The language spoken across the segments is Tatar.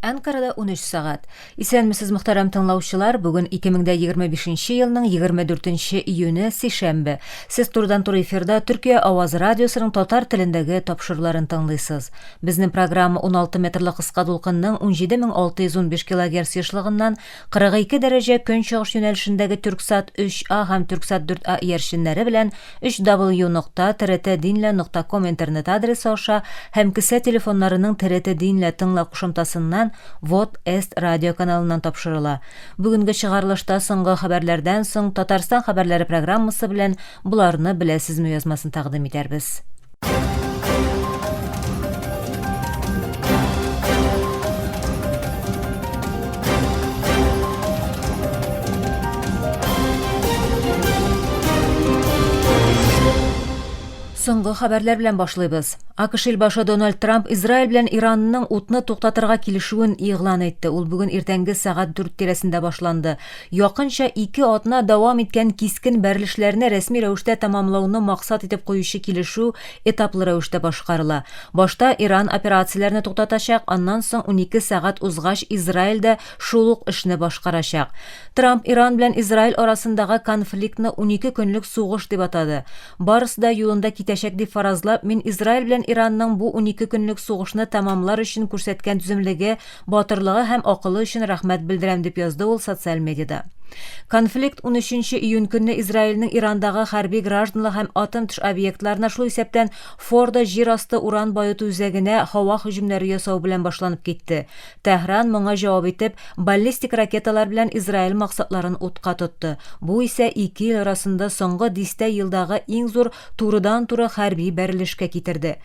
Әнкарада 13 сәгать. Исәнмесез, мөхтәрәм тыңлаучылар. Бүген 2025 елның 24 июне, сишәмбе. Сез турыдан-туры эфирда Төркия Аваз радиосының татар телендәге тапшыруларын тыңлыйсыз. Безнең программа 16 метрлы кыска дулкынның 17615 килогерц ешлыгыннан 42 дәрәҗә көнчыгыш юнәлешендәге Түрксат 3А һәм Түрксат 4А иярченнәре белән 3w.trtdinle.com интернет адресы аша һәм кесә телефоннарының TRT Dinle тыңла кушымтасыннан Вот Эст радио каналыннан тапшырыла. Бүгенге чыгарылышта соңгы хәбәрләрдән соң Татарстан хәбәрләре программасы белән Боларны беләсезме язмасын тәкъдим итәрбез. Соңгы хәбәрләр белән башлыйбыз. АКШ илбашы Дональд Трамп Израиль белән Иранның утны туктатырга килешүен игълан итте. Ул бүген иртәнге сәгать 4 тирәсендә башланды. Якынча ике атна дәвам иткән кискен бәрелешләрне рәсми рәвештә тәмамлауны максат итеп куючы килешү этаплы рәвештә башкарыла. Башта Иран операцияләрне туктатачак, аннан соң 12 сәгать узгач Израиль дә шул ук эшне башкарачак. Трамп Иран белән Израиль арасындагы конфликтны 12 көнлек сугыш дип атады. Барысы да юлында китәчәк дип фаразлап, мин Израиль белән Иранның бу 12 көнлек сугышны тәмамлар өчен күрсәткән түземлеге, Батырлыгы һәм акылы өчен рәхмәт белдерәм, дип язды ул социаль медиада. Конфликт 13 июнь көнне Израильнең Ирандагы хәрби гражданлык һәм атом-төш объектларына, шул исәптән Фордо җир асты уран баету үзәгенә һава һөҗүмнәре ясау белән башланып китте. Тәһран моңа җавап итеп, баллистик ракеталар белән Израиль максатларын утка тотты. Бу исә ике ил арасында соңгы дистә елдагы иң зур турыдан-туры хәрби бәрелешкә китерде.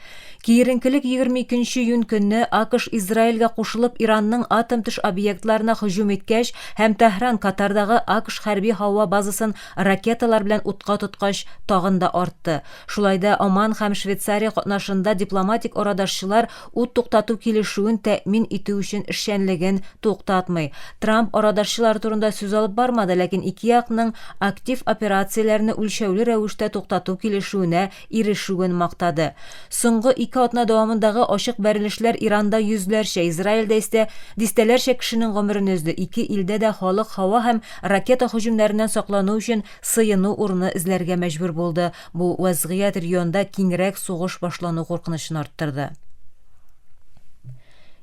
Киеренкелек 22 нче июнь көнне АКШ Израильгә кушылып Иранның атом-төш объектларына һөҗүм иткәч һәм Тәһран Катардагы АКШ хәрби һава базасын ракеталар белән утка тоткач тагын да артты. Шулай да Оман һәм Швейцария катнашында дипломатик арадашчылар ут туктату килешүен тәэмин итү өчен эшчәнлеген туктатмый. Трамп арадашчылар турында сүз алып бармады, ләкин ике якның актив операцияләрне үлчәүле рәвештә туктату килешүенә ирешүен мактады. Соңгы ике атна дәвамындагы ачык бәрелешләр Иранда йөзләрчә, Израильдә исә дистәләрчә кешенең гомерен өзде. Ике илдә дә халык һава һәм ракета һөҗүмнәреннән саклану өчен сыену урыны эзләргә мәҗбүр булды. Бу вәзгыять регионда киңрәк сугыш башлану куркынычын арттырды.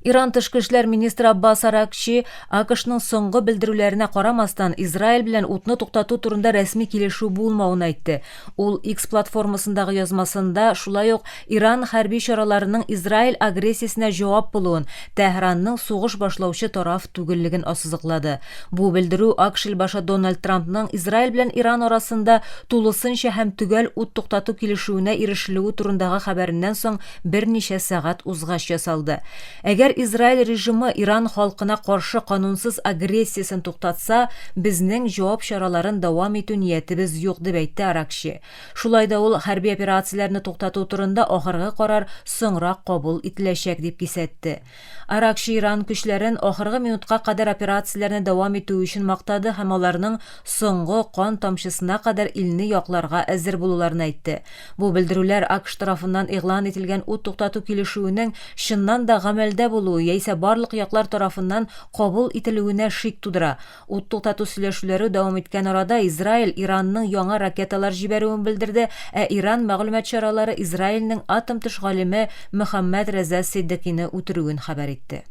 Иран тышкы эшләр министры Аббас Аракчи АКШның соңгы белдерүләренә карамастан, Израиль белән утны туктату турында рәсми килешү булмавын әйтте. Ул X платформасындагы язмасында шулай ук Иран хәрби чараларының Израиль агрессиясенә җавап булуын, Тәһранның сугыш башлаучы тараф түгеллеген ассызыклады. Бу белдерү АКШ илбашы Дональд Трампның Израиль белән Иран арасында тулысынча һәм төгәл ут туктату килешүенә ирешелүе турындагы хәбәреннән соң берничә сәгать узгач ясалды. Әгәр Израиль режимы Иран халкына каршы канунсыз агрессиясен туктатса, безнең җавап чараларын дәвам итү ниятебез юк, дип әйтте Аракчи. Шулай да ул хәрби операцияләрне туктату турында ахыргы карар соңрак кабул ителәчәк, дип кисәтте. Аракчи Иран көчләрен ахыргы минутка кадәр операцияләрне дәвам итү өчен мактады һәм аларның соңгы кан тамчысына кадәр илне якларга әзер булуларын әйтте. Бу белдерүләр АКШ тарафыннан игълан ителгән ут туктату килешүенең чыннан да гамәлдә булуы яисә барлык яклар тарафыннан кабул ителүенә шик тудыра. Ут туктату сөйләшүләре дәвам иткән арада Израиль Иранның яңа ракеталар җибәрүен белдерде, ә Иран мәгълүмат чаралары Израильнең атом-төш галиме Мөхәммәд Рәза Сиддикыйны үтерүен хәбәр итте.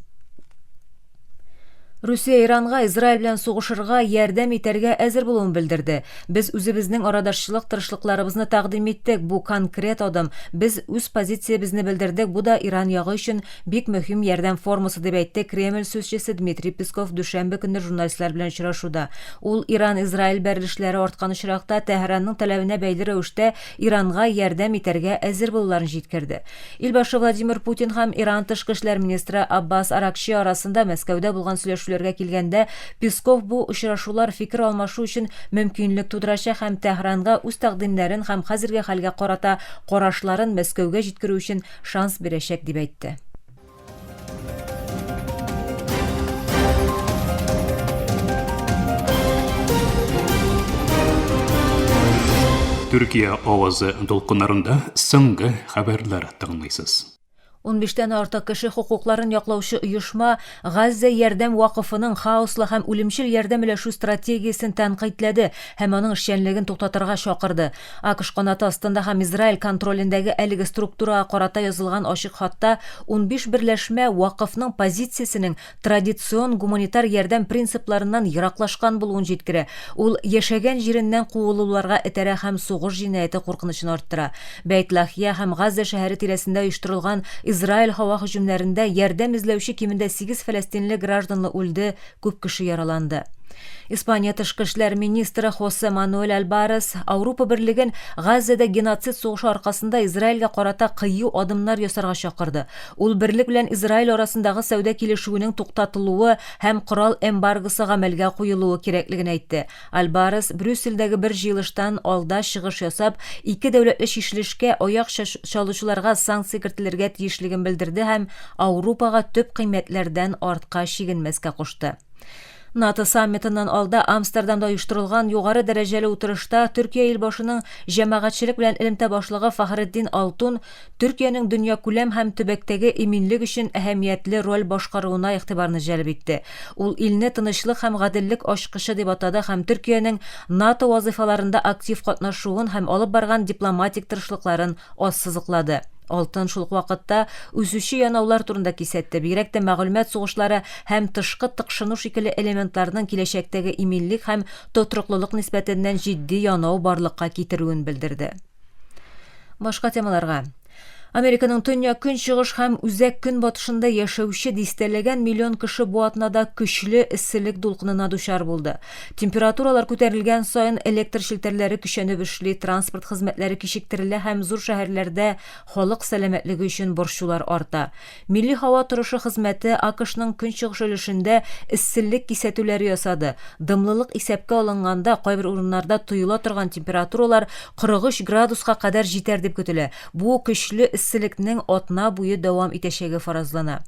Русия Иранга Израиль белән сугышырга ярдәм итәргә әзер булуын белдерде. Без үзебезнең арадашчылык тырышлыкларыбызны тәкъдим иттек, бу конкрет адым. Без үз позициябезне белдердек, бу да Иран ягы өчен бик мөһим ярдәм формасы, дип әйтте Кремль сүзчесе Дмитрий Песков дүшәмбе көнне журналистлар белән очрашуда. Ул Иран-Израиль бәрелешләре арткан очракта Тәһранның таләбенә бәйле рәвештә Иранга ярдәм итәргә әзер булуларын җиткерде. Илбашы Владимир Путин һәм Иран тышкы эшләр министры Аббас Аракчи арасында Мәскәүдә булган сөйләшүләргә килгәндә, Песков бу очрашулар фикер алмашу өчен мөмкинлек тудырачак һәм Тәһранга үз тәкъдимнәрен һәм хәзерге хәлгә карата карашларын Мәскәүгә җиткерү өчен шанс бирәчәк дип әйтте. Төркия авазы дулкыннарында соңгы хәбәрләр тыңлыйсыз. Унбиштән артык кеше хокукларын яклаучы оешма Газзә ярдәм вакыфының хаослы һәм үлемчел ярдәм өләшү стратегиясен тәнкыйтьләде һәм аның эшчәнлеген туктатырга чакырды. АКШ канаты астында һәм Израиль контролендәге әлеге структурага карата язылган ачык хатта 15 берләшмә вакыфның позициясенең традицион гуманитар ярдәм принципларыннан ераклашкан булуын җиткерә, ул яшәгән җиреннән куылуларга этәрә һәм сугыш җинаяте куркынычын арттыра. Бәйт-Лахия һәм Газа шәһәре тирәсендә оештырылган Израиль һава һөҗүмнәрендә ярдәм эзләүче кимендә сигез фәләстинле гражданлы үлде, күп кеше яраланды. Испания тышкы эшләр министры Хосе Мануэль Альбарес Аурупа Берлеген Газзәдә геноцид сугышы аркасында Израильгә карата кыю адымнар ясарга чакырды. Ул берлек белән Израиль арасындагы сәүдә килешүенең туктатылуы һәм корал эмбаргосы гамәлгә куелуы кирәклеген әйтте. Альбарес Брюссельдәге бер җыелыштан алда чыгыш ясап, ике дәүләтле чишелешкә аяк чалучыларга санкция кертелергә тиешлеген белдерде һәм Аурупага төп кыйммәтләрдән артка чигенмәскә кушты. НАТО саммитыннан алда Амстердамда оештырылган югары дәрәҗәле утырышта Төркия илбашының җәмәгатьчелек белән элемтә башлыгы Фахретдин Алтун Төркиянең дөньякүләм һәм төбәктәге иминлек өчен әһәмиятле роль башкаруына игътибарны җәлеп итте. Ул илне тынычлык һәм гаделлек ачкычы дип атады һәм Төркиянең НАТО вазыйфаларында актив катнашуын һәм алып барган дипломатик тырышлыкларын ассызыклады. Алтын шул ук вакытта үсүче янаулар турында кисәтте, бигрәк тә мәгълүмат сугышлары һәм тышкы тыкшыну шикелле элементларның киләчәктәге иминлек һәм тотрыклылык нисбәтеннән җитди янау барлыкка китерүен белдерде. Башка темаларга. Американың төньяк-көнчыгыш һәм үзәк көнбатышында яшәүче дистәләгән миллион кеше бу атнада көчле эсселек дулкынына дучар булды. Температуралар күтәрелгән саен электр челтәрләре көчәнеп эшли, транспорт хезмәтләре кичектерелә һәм зур шәһәрләрдә халык сәламәтлеге өчен борчулар арта. Милли һава торышы хезмәте АКШның көнчыгыш өлешендә эсселек кисәтүләре ясады. Дымлылык исәпкә алынганда, кайбер урыннарда тоела торган температуралар 43 градуска кадәр җитәр дип көтелә. Бу көчле эсселекнең атна буе дәвам итәчәге фаразлана.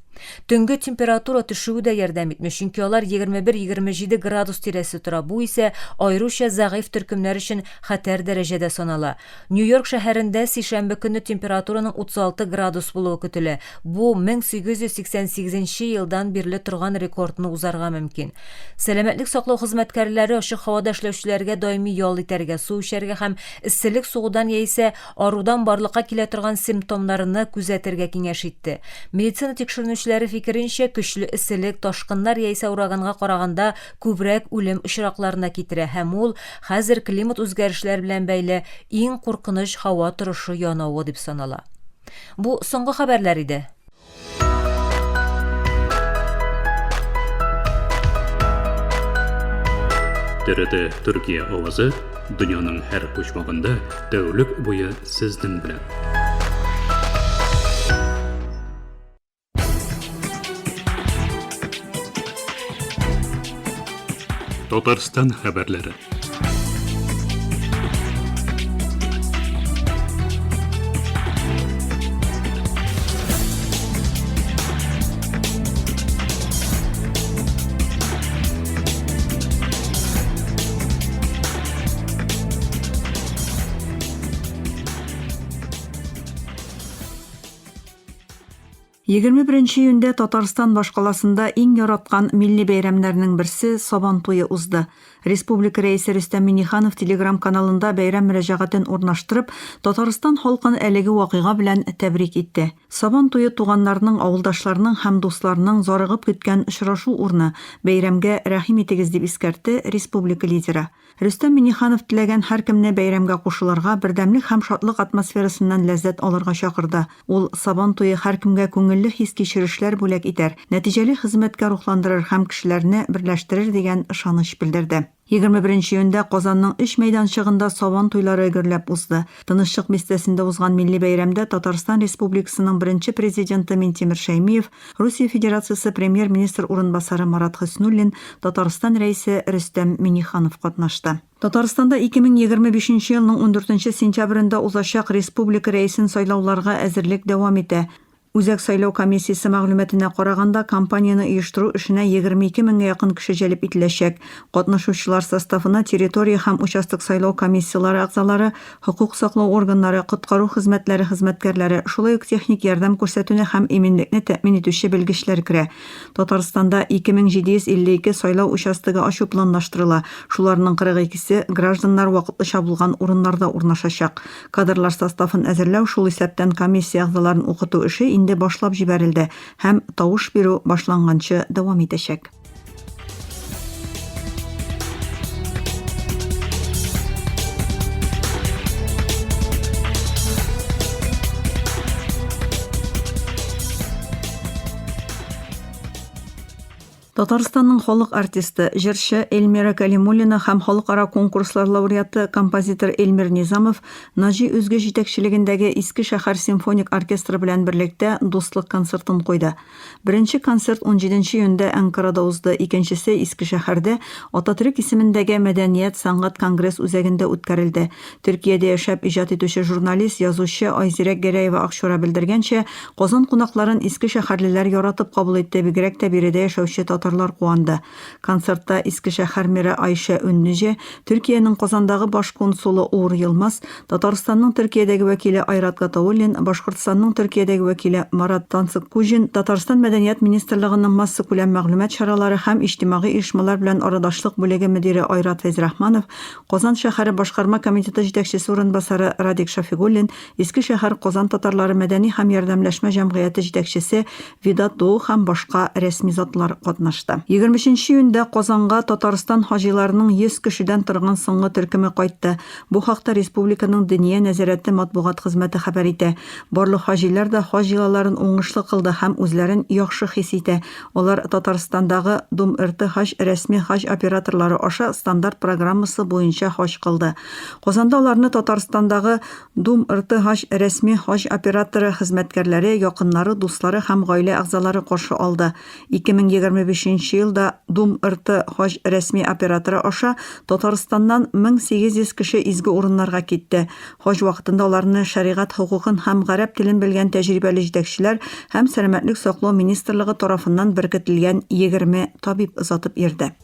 Төнге температура төшүе дә ярдәм итми, чөнки алар 21-27 градус тирәсе тора, бу исә аеруча зәгыйфь төркемнәр өчен хәтәр дәрәҗәдә санала. Нью-Йорк шәһәрендә сишәмбе көнне температураның 36 градус булуы көтелә, бу 1888 нче елдан бирле торган рекордны узарга мөмкин. Сәламәтлек саклау хезмәткәрләре ачык һавада эшләүчеләргә даими ял итәргә, су эчәргә һәм эсселек сугудан яисә арудан барлыкка килә торган симптомнарны күзәтергә киңәш итте. Медицина тикшеренүчеләре фикеренчә, көчле эсселек, ташкыннар яисә ураганга караганда күбрәк үлем очракларына китерә һәм ул хәзер климат үзгәрешләре белән бәйле иң куркыныч һава торышы янавы дип санала. Бу соңгы хәбәрләр иде. ТРТ Төркия авазы дөньяның һәр почмагында тәүлек буе сезнең белән. Татарстан хәбәрләре. 21 июньдә Татарстан башкаласында иң яраткан милли бәйрәмнәрнең берсе Сабан туе узды. Республика Рәисе Рөстәм Миңнеханов телеграм-каналында бәйрәм мөрәҗәгатен урнаштырып, Татарстан халкын әлеге вакыйга белән тәбрик итте. Сабан туе туганнарның, авылдашларның һәм дусларның зарыгып көткән очрашу урыны, бәйрәмгә рәхим итегез, дип искәртте республика лидеры. Рөстәм Миңнеханов теләгән һәркемне бәйрәмгә кушылырга, бердәмлек һәм шатлык атмосферасыннан ләззәт алырга чакырды. Ул Сабан туе һәркемгә күңелле хис-кичерешләр бүләк итәр, нәтиҗәле хезмәткә рухландырыр һәм кешеләрне берләштерер дигән ышаныч белдерде. 21 нче июньдә Казанның өч мәйданчыгында Сабан туйлары гөрләп узды. Тынычлык бистәсендә узган милли бәйрәмдә Татарстан Республикасының беренче Президенты Минтимер Шәймиев, Русия Федерациясе Премьер-министр урынбасары Марат Хөснуллин, Татарстан Рәисе Рөстәм Миңнеханов катнашты. Татарстанда 2025 нче елның ундүртенче сентябрендә узачак республика Рәисен сайлауларга әзерлек дәвам итә. Үзәк сайлау комиссиясе мәгълүматына караганда, кампанияне оештыру эшенә 22 меңгә якын кеше җәлеп ителәчәк. Катнашучылар составына территория һәм участок сайлау комиссияләре әгъзалары, хокук саклау органнары, коткару хезмәтләре хезмәткәрләре, шулай ук техник ярдәм күрсәтүне һәм иминлекне тәэмин итүче белгечләр керә. Татарстанда 2752 сайлау участогы ачу планлаштырыла, шуларның 42-се гражданнар вакытлыча булган урыннарда урнашачак. Кадрлар составын әзерләү, шул исәптән комиссия әгъзаларын укыту эше инде башлап җибәрелде һәм тавыш бирү башланганчы дәвам итәчәк. Татарстанның халык артисты, җырчы Эльмира Кәлимуллина һәм халыкара конкурслар лауреаты, композитор Эльмир Низамов Наҗи Өзге җитәкчелегендәге Иске шәһәр симфоник оркестры белән берлектә дуслык концертын куйды. Беренче концерт унҗиденче июньдә Әнкарада узды, икенчесе Искешәһәрдә Ататөрек исемендәге мәдәният-сәнгать конгресс үзәгендә үткәрелде. Төркиядә яшәп иҗат итүче журналист, язучы Айзирәк Гәрәева-Акчура белдергәнчә, Казан кунакларын искешәһәрлеләр яратып кабул итте, бигрәк тә биредә яшәүче татарлар куанды. Концертта Искешәһәр мэры Айшә Үннүҗе, Төркиянең Казандагы баш консулы Уур Йылмаз, Татарстанның Төркиядәге вәкиле Айрат Гатауллин, Башкортстанның Төркиядәге вәкиле Марат Тансыккуҗин, Татарстан Мәдәният министрлыгының массакүләм мәгълүмат чаралары һәм иҗтимагый оешмалар белән арадашлык бүлеге мөдире Айрат Фәйзрахманов, Казан шәһәре башкарма комитеты җитәкчесе урынбасары Радик Шафигуллин, Искешәһәр Казан татарлары мәдәни һәм ярдәмләшмә җәмгыяте җитәкчесе Видат Доу һәм башка рәсми затлар катнашты. 23 июньдә Казанга Татарстан хаҗиларының 100 кешедән торган соңгы төркеме кайтты. Бу хакта республиканың Диния нәзарәте матбугат хезмәте хәбәр итә. Барлык хаҗилар да хаҗ йолаларын уңышлы кылды һәм үзләрен яхшы хис итә. Алар Татарстандагы Дум-РТ хаҗ рәсми хаҗ операторлары аша стандарт программасы буенча хаҗ кылды. Казанда аларны Татарстандагы Дум РТ-Хаҗ рәсми хаҗ операторы хезмәткәрләре, якыннары, дуслары һәм гаилә әгъзалары каршы алды. 2025 нче елда Дум РТ-Хаҗ рәсми операторы аша Татарстаннан 1800 кеше изге урыннарга китте. Хаҗ вакытында аларны шәригать хокукын һәм гарәп телен белгән тәҗрибәле җитәкчеләр һәм Сәламәтлек саклау министрлыгы тарафыннан беркетелгән 20 табиб озатып йөрде.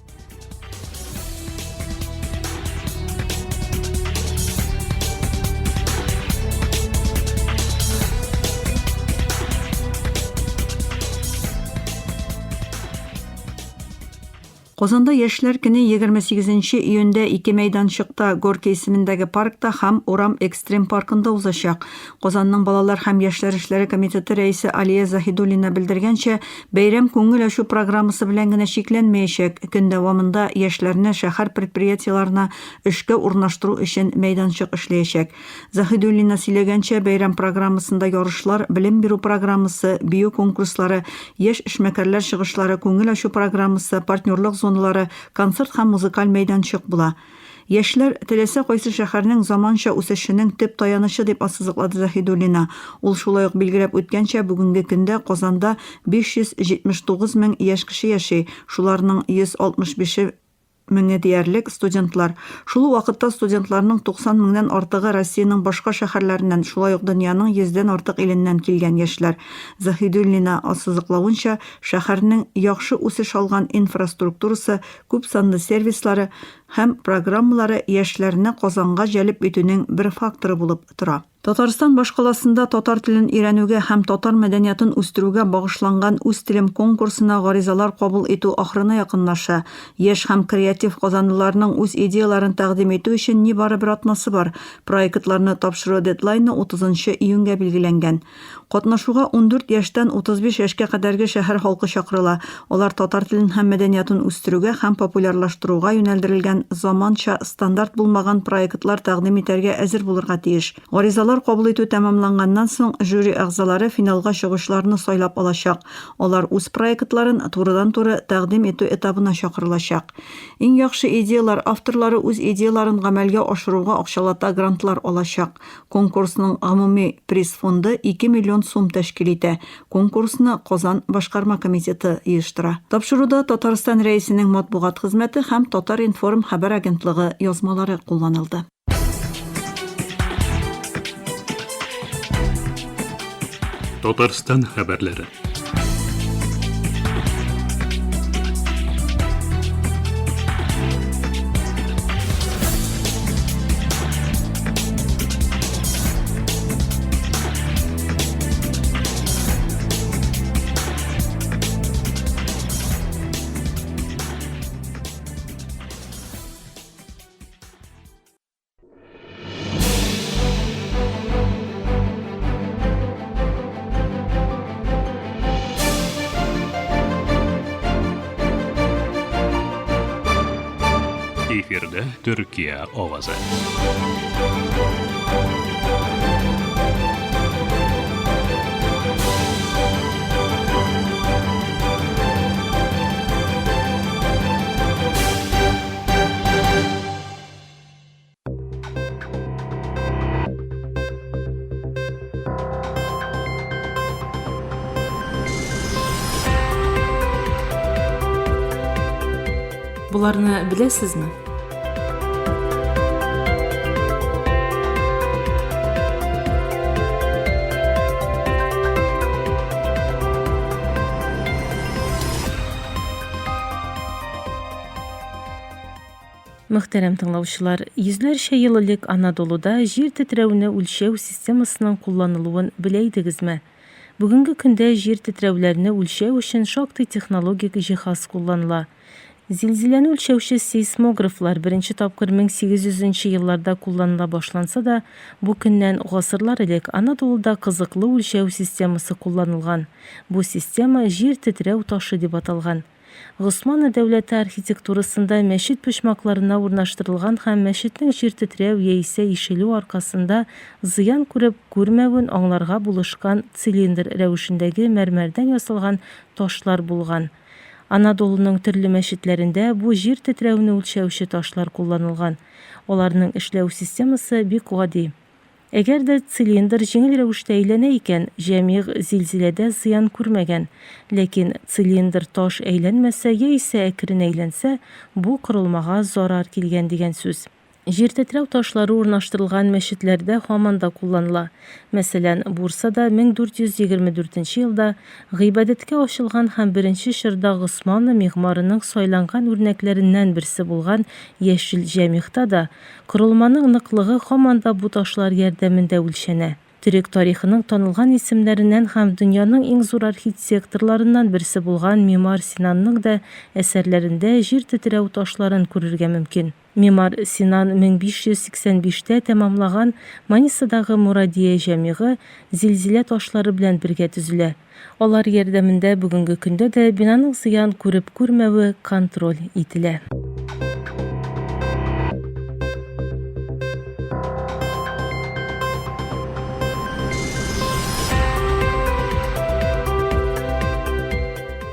Казанда Яшьләр көне 28 июньдә ике мәйданчыкта, Горький исемендәге паркта һәм Урам экстрим паркында узачак. Казанның балалар һәм яшьләр эшләре комитеты рәисе Алия Заһидуллина белдергәнчә, Бәйрәм күңел ачу программасы белән генә чикләнмәячәк, көн дәвамында яшьләрне шәһәр предприятиеләренә эшкә урнаштыру өчен мәйданчык эшләячәк. Заһидуллина сөйләгәнчә, бәйрәм программасында ярышлар, белем бирү программасы, бию конкурслары, яшь эшмәкәрләр чыгышлары, күңел ачу программасы, партнерлык зоналары, концерт һәм музыкаль мәйданчык була. Яшьләр, теләсә кайсы шәһәрнең заманча үсешенең төп таянычы, дип ассызыклады Заһидуллина. Ул шулай ук билгеләп үткәнчә, бүгенге көндә Казанда 579 мең яшь кеше яши, шуларның 165 меңе диярлек, студентлар. Шул ук вакытта студентларның 90 меңнән артыгы Россиянең башка шәһәрләреннән, шулай ук дөньяның йөздән артык иленнән килгән яшьләр. Заһидуллина ассызыклавынча, шәһәрнең яхшы үсеш алган инфраструктурасы, күпсанлы сервислары, һәм программалары яшьләрне Казанга җәлеп итүнең бер факторы булып тора. Татарстан башкаласында татар телен өйрәнүгә һәм татар мәдәниятын үстерүгә багышланган Үз телем конкурсына гаризалар кабул итү ахырына якынлаша. Яшь һәм креатив казанлыларның үз идеяләрен тәкъдим итү өчен нибары бер атнасы бар. Проектларны тапшыру дедлайны 30 июньгә билгеләнгән. Катнашуга 14 яшьтән 35 яшькә кадәрге шәһәр халкы чакырыла. Алар татар телен һәм мәдәниятын үстерүгә һәм популярлаштыруга юнәлдерелгән заманча, стандарт булмаган проектлар тәкъдим итәргә әзер булырга тиеш. Гаризалар кабул итү тәмамланганнан соң, жюри әгъзалары финалга чыгучыларны сайлап алачак. Алар үз проектларын турыдан-туры тәкъдим итү этабына чакырылачак. Иң яхшы идеяләр авторлары үз идеяләрен гамәлгә ашыруга акчалата грантлар алачак. Конкурсның гомуми приз фонды 2 миллион сум тәшкил итә. Конкурсны Казан башкарма комитеты оештыра. Тапшыруда Татарстан Рәисенең матбугат хезмәте һәм Татар-информ хәбәр агентлыгы язмалары кулланылды. Татарстан хәбәрләре. Эфирда Төркия авазы. Боларны беләсезме? Мөхтәрәм тыңлаучылар, йөзләрчә ел элек Анадолуда җир тетрәүне үлчәү системасының кулланылуын белә идегезме? Бүгенге көндә җир тетрәүләрне үлчәү өчен шактый технологик җиһаз кулланыла. Зилзиләне үлчәүче сейсмографлар беренче тапкыр 1800 нче елларда кулланыла башланса да, бу көннән гасырлар элек Анадолуда кызыклы үлчәү системасы кулланылган. Бу система җир тетрәү ташы дип аталган. Госманлы дәүләте архитектурасында мәчет почмакларына урнаштырылган һәм мәчетнең җир тетрәү яисә ишелү аркасында зыян күреп күрмәвен аңларга булышкан цилиндр рәвешендәге мәрмәрдән ясалган ташлар булган. Анадолуның төрле мәчетләрендә бу җир тетрәүне үлчәүче ташлар кулланылган. Аларның эшләү системасы бик гади. Әгәр дә цилиндр җиңел рәвештә әйләнә икән, җәмигъ зилзиләдә зыян күрмәгән. Ләкин цилиндр таш әйләнмәсә яисә әкрен әйләнсә, бу корылмага зарар килгән дигән сүз. Җиртетрәү ташлары урнаштырылган мәчетләрдә һаман да кулланыла. Мәсәлән, Бурсада 1424 нче елда гыйбадәткә ачылган һәм беренче чорда Госманлы мигъмарының сайланган үрнәкләреннән берсе булган Яшел җәмигъта да Корылманың ныклыгы һаман да бу ташлар ярдәмендә үлчәнә. Төрек тарихының танылган исемнәреннән һәм дөньяның иң зур архитекторларыннан берсе булган Мимар Синанның да әсәрләрендә җир тетрәү ташларын күрергә мөмкин. Мимар Синан 1585 тә тәмамлаган Манисадагы Мурадия җәмигы зилзилә ташлары белән бергә төзелә. Алар ярдәмендә бүгенге көндә дә бинаның зыян күреп-күрмәве контроль ителә.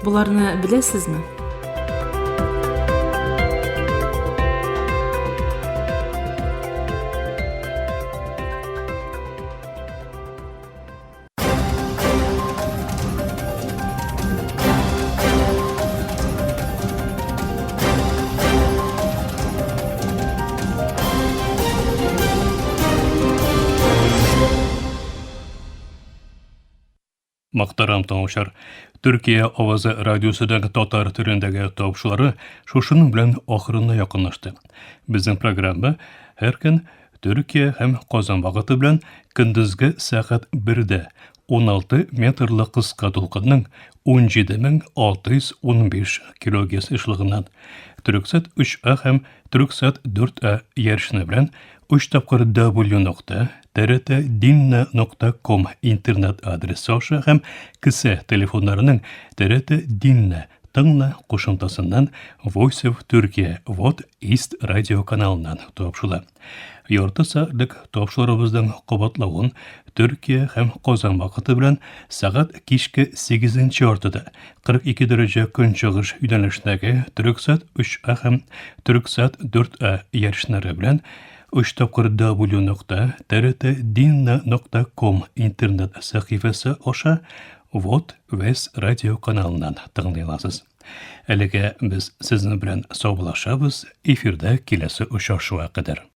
Боларны беләсезме? Мөхтәрәм тыңлаучылар, Төркия авазы радиосының татар телендәге тапшырулары шушының белән ахырына якынлашты. Безнең программа һәр көн Төркия һәм Казан вакыты белән көндезге сәгать 1дә 16 метрлы кыска дулкынның 17615 килогерц ешлыгыннан Төрксат 3А һәм Төрксат 4А ярышны белән 3 тапкыр w нокта trt нокта ком интернет адресы аша һәм кесә телефоннарының TRT Dinle Тыңла кушымтасыннан Voice of Turkey Вот East радио каналыннан тапшыла. Ярты сәгатьлек тапшыруыбызның кабатлавын Төркия һәм Казан вакыты белән сәгать кичке 8 яртыда 42 дәрәҗә көнчыгыш юнәлешендәге Төрексат 3А һәм Төрексат 4А ярышлары белән 3 тапкыр w нокта trt нокта ком интернет сәхифәсе аша Вот Вес радио каналыннан тыңлый аласыз. Әлегә без сезнең белән саубуллашабыз, эфирда киләсе очрашуга кадәр.